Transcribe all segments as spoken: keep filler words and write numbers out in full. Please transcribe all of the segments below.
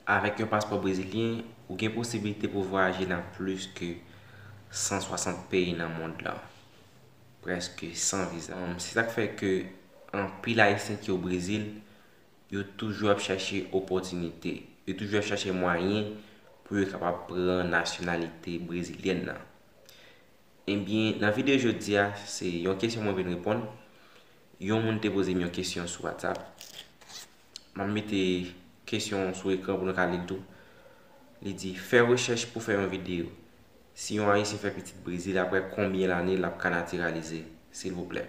Avèk yon paspò brezilyen, ou gen posiblite pou vwayaje nan plis ke san swasant peyi nan mond lan, prèske san viza. Um, se sa k fè ke anpil Ayisyen ki o Brezil, yo toujou ap chache opòtinite, yo toujou ap chache mwayen pou yo kapab pran nasyonalite brezilyèn nan. Ebyen, nan videyo jodi a, se yon kesyon mwen vin reponn. Yon moun te poze m yon kesyon sou WhatsApp. M ap mete kesyon sou ekran pou nou ka li l tou. Li di, fè rechèch pou fè yon videyo. Si yon Ayisyen fè pitit Brezil, apre konbyen lane l ap ka natiralize, silvouplè?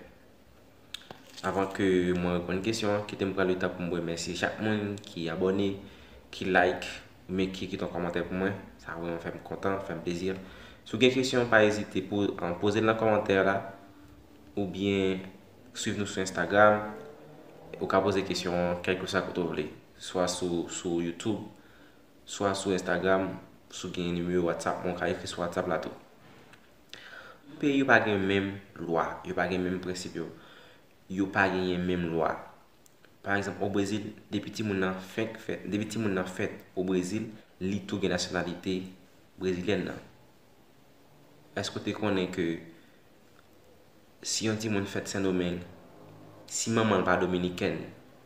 Avan ke mwen reponn kesyon an, kite m pran letan pou m remèsye chak moun ki abòne, ki like, oubyen ki kite yon kòmantè pou mwen. Sa vrèman fè m kontan, fè m plezi. Si w gen kesyon, pa ezite pou, an, poze l nan kòmantè la, oubyen swiv nou sou Instagram. Ou ka poze kesyon an kèlkeswa kote w vle, swa sou, sou YouTube, swa sou Instagram, si w gen nimewo WhatsApp mwen, ou ka ekri sou WhatsApp la tou. Peyi yo pa gen menm lwa, yo pa gen menm prensip yo, yo pa genyen menm lwa. Pa egzanp, o Brezil, depi timoun nan fèk fèt, depi timoun nan fèt o Brezil, li tou gen nasyonalite brezilyèn nan. Èske w te konnen ke si yon timoun fèt Sendomeng, si manman l pa dominikèn,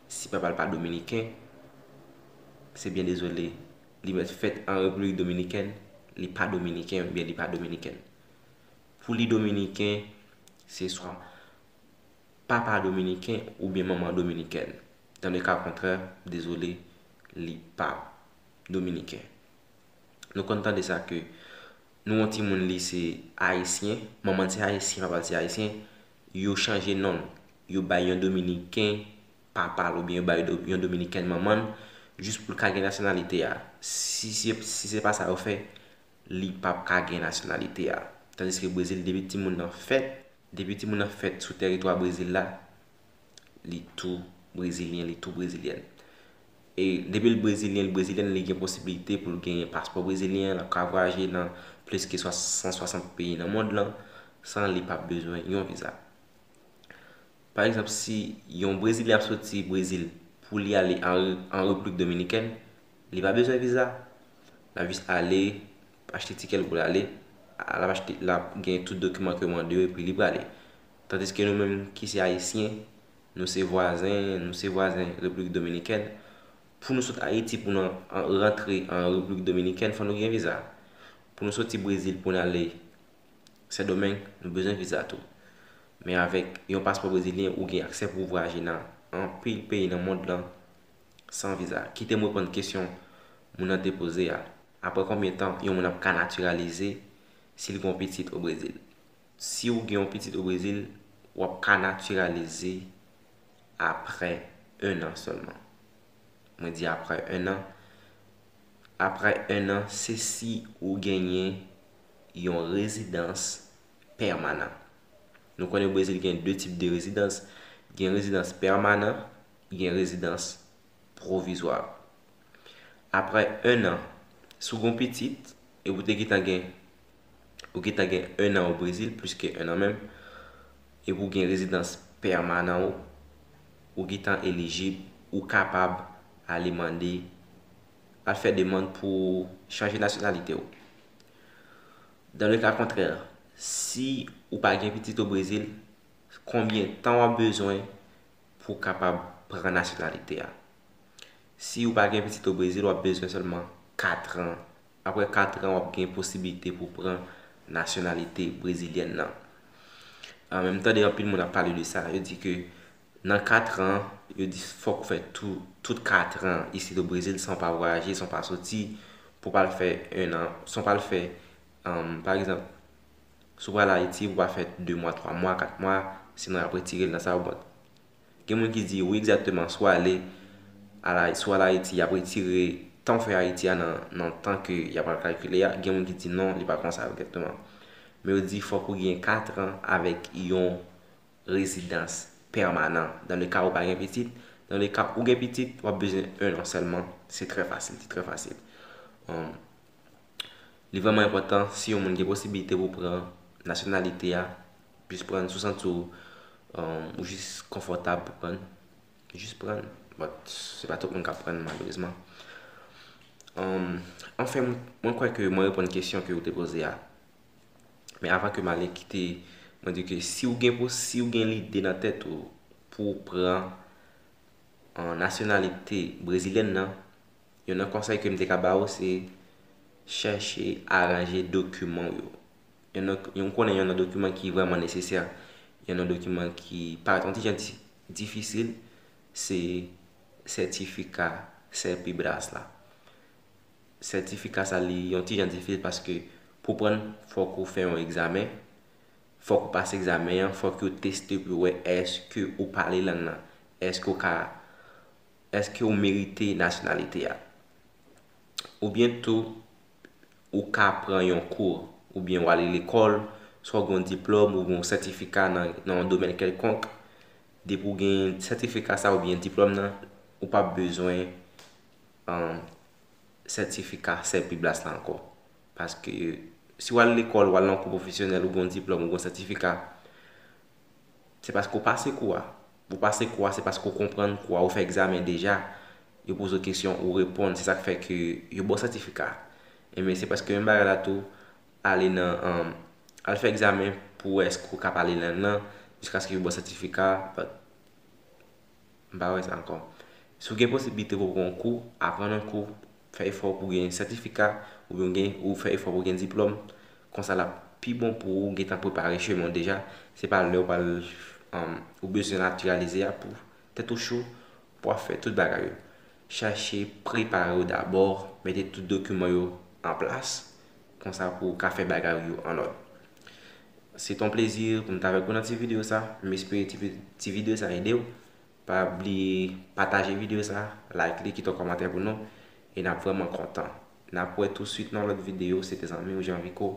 si papa l pa dominiken, se byen dezole, li mèt fèt an Repiblik Dominikèn, li pa dominiken oubyen li pa dominikèn. Pou li dominiken, se swa papa dominiken oubyen manman dominikèn. Dans le cas contraire, dezole, li pa dominiken. Nou konn tande sa ke nou yon timoun li se ayisyen, manman l se ayisyen, papa l se ayisyen, yo chanje non l, yo bay yon dominiken papa l oubyen yo bay do- yon dominikèn manman l, jis pou l ka gen nasyonalite a. Si se si se pa sa yo fè, li p ap ka gen nasyonalite a. Tandiske Brezil, depi timoun nan fèt, depi timoun nan fèt sou tèritwa Brezil la, li tou brezilyen, li tou brezilyèn. E depi l brezilyen, l brezilyèn, li gen posiblite pou l genyen paspò brezilyen, l ap ka vwayaje nan plis ke san swasant peyi nan mond lan, san li p ap bezwen yon viza. Pa egzanp, si yon brezilyen ap soti Brezil pou li ale an, an Repiblik Dominikèn, li pa bezwen viza. L ap jis ale, achte tikè l pou l ale, l ap achte, l ap gen tout dokiman ke yo mande yo, epi li prale. Tandiske nou menm ki se ayisyen, nou se vwazen, nou se vwazen Repiblik Dominikèn. Pou nou sot Ayiti, pou nou an- rantre an Repiblik Dominikèn, fò nou gen viza. Pou nou soti Brezil pou n ale Sendomeng, nou bezwen viza tou. Men avèk yon paspò brezilyen, ou gen aksè pou vwayaje nan anpil peyi nan mond lan san viza. Kite m reponn kesyon moun nan te poze a. Apre konbyen tan yon moun ap ka natiralize si l gen yon pitit o Brezil? Si w gen yon pitit o Brezil, w ap ka natiralize apre en an sèlman. Mwen di apre en an. Apre en an, se si ou genyen yon rezidans pèmanan. Nou konnen Brezil gen de tip de rezidans. Gen rezidans pèmanan, gen rezidans pwovizwa. Apre en an, si w gen pitit, epi w te gentan gen, ou gentan gen en an o Brezil, plis ke en an menm, epi w gen rezidans pèmanan ou, ou gentan elijib, ou kapab ale mande, al fè demann pou chanje nasyonalite w. Dans le cas contraire, si ou pa gen pitit o Brezil, konbyen tan w ap bezwen pou w kapab pran nasyonalite a? Si ou pa gen pitit o Brezil, w ap bezwen sèlman kat an. Apre kat an, w ap gen posiblite pou w pran nasyonalite brezilyèn nan. An menm tan, de anpil moun ap pale de sa, yo di ke nan kat an, yo di fòk ou fè tou, tout kat an isit o Brezil san w pa vwayaje, san w pa soti, pou w pa al fè en an, san w pa al fè, um, pa egzanp, si w pral Ayiti, pou w pa fè de mwa, twa mwa, kat mwa, sinon y ap retire l nan sa yo. Bon, gen moun ki di, wi, egzakteman, si w ale, ala, si w al Ayiti, y ap retire tan w fè Ayiti a nan, nan tan ke y ap al kalkile a. Gen moun ki di, non, li pa konsa egzakteman. Men yo di, fòk ou gen kat an avèk yon rezidans pèmanan. Dans le cas ou pa gen pitit, dans le cas ou gen pitit, w ap bezwen en an sèlman. Se trè fasil, se trè fasil. Um, li vrèman enpòtan, si yon moun gen posiblite pou pran nasyonalite a, jis pran, si w santi w, um, ou jis konfòtab pou pran, jis pran. But, se pa tout moun k ap pran, malerezman. Um, anfen, mwen kwè ke mwen reponn kesyon ke ou te poze a. Men avan ke m ale kite, mwen di ke si w gen pou, si w gen lide nan tèt ou pou w pran an nasyonalite brezilyèn nan, yon nan konsèy ke m te ka ba w se chèche aranje dokiman w yo. Yon nan, yon konnen yon nan dokiman ki vrèman nesesè, yon nan dokiman ki parèt yon ti jan di- difisil, se sètifika Serpibras la. Sètifika sa li yon ti jan difisil paske pou prann fòk ou fè yon egzamen, fòk ou pase egzamen an, fòk yo teste pou yo wè èske ou pale lang nan, èske ou ka, èske ou merite nasyonalite a. Oubyen tou, ou ka pran yon kou, oubyen w ale lekòl, swa w gen yon diplòm, ou gen yon sètifika nan, nan yon domèn kèlkonk. Depi w gen sètifika sa oubyen diplòm nan, ou p ap bezwen, um, sètifika Serpibras la ankò. Paske si w al lekòl, w al nan kou pwofesyonèl, ou gen yon diplòm, ou gen yon sètifika, se paske w pase kou a. Ou pase kou a, se paske w konprann kou a, ou fè egzamen deja, yo poze w kesyon, ou reponn, se sa k fè ke yo ba w sètifika. Ebyen, se prèske menm bagay la tou, ale nan, um, al fè egzamen pou wè èske w ka pale lang nan, jiskaske yo ba w sètifika, but m pa wè sa ankò. Si w gen posiblite pou w pran yon kou, aprann yon kou, fè efò pou w gen sètifika, oubyen w gen, ou fè efò pou w gen diplòm, konsa l ap pi bon pou w gentan prepare chemen w deja. Se pa lè w pral, um, ou bezwen natiralize a pou tèt ou cho, pou w ap fè tout bagay yo. Chache prepare w dabò, mete tout dokiman yo an plas, konsa pou w ka fè bagay yo an òd. Se t on plezi pou m t avèk ou nan ti videyo sa. M espere ti, ti videyo sa ede w. Pa bliye pataje videyo sa, like li, kite yon kòmantè pou nou, e n ap vrèman kontan. N ap wè tou swit nan lòt videyo, se te zanmi w Jean Vico.